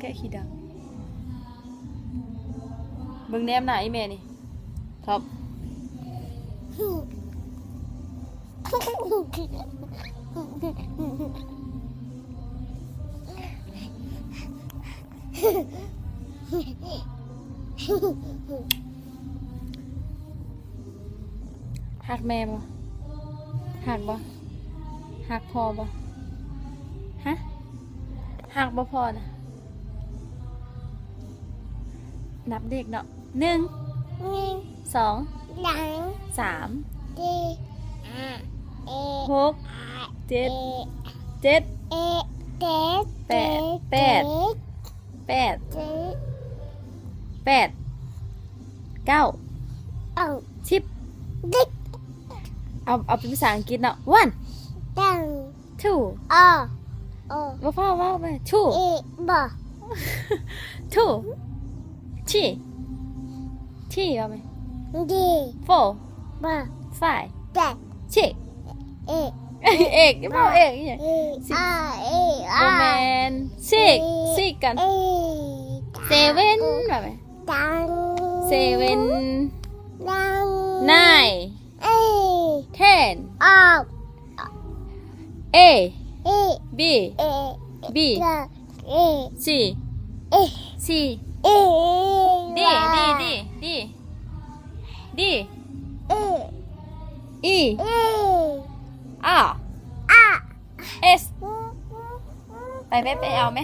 ແກະຂີ້ດັງ. ເບິ່ງແນມໜ້າອີ່ແມ່ນີ້ ທັອບ. ຮັກແມ່ບໍ່? ຮັກບໍ່? ຮັກພໍ່ບໍ່? ຮະ? ຮັກບໍ່ພໍ່ນະ? ນັບເລກເນາະ ໜຶ່ງ ໜຶ່ງ ສອງ ສອງ ສາມ ສາມ ສີ່ ຫ້າ ຫົກ ເຈັດ ເຈັດ ແປດ ແປດ ເກົ້າ ສິບ ເອົາ ເອົາເປັນພາສາອັງກິດເນາະ ວັນ ທູ ອໍ ບໍ່ຟ້າວເວົ້າແມ່ ທູ ອີ ບໍ່ ທູ ທີ ທີ ເວົ້າແມ່ ດີ ໂຟ ບໍ່ ໄຟ ແຈ ຊິກ ເອ ເອກ ເວົ້າເອກອີ່ຫຍັງ ເອ ຊິກ ອາ ເອ ອາ ບໍ່ແມ່ນ ຊິກ ຊິກກັນ ເອ ເຊເວັນ ເວົ້າແມ່ ເຊເວັນ ນາຍ ເທນ ເອ ເອ ບີ ບີ ເອ ຊີ ເອ ຊີ ເອ ດີ ດີ ດີ ດີ ດີ ເອ ອີ ເອ ອາ ອາ ເອສ ໄປແມ່ ໄປເອົາແມ່.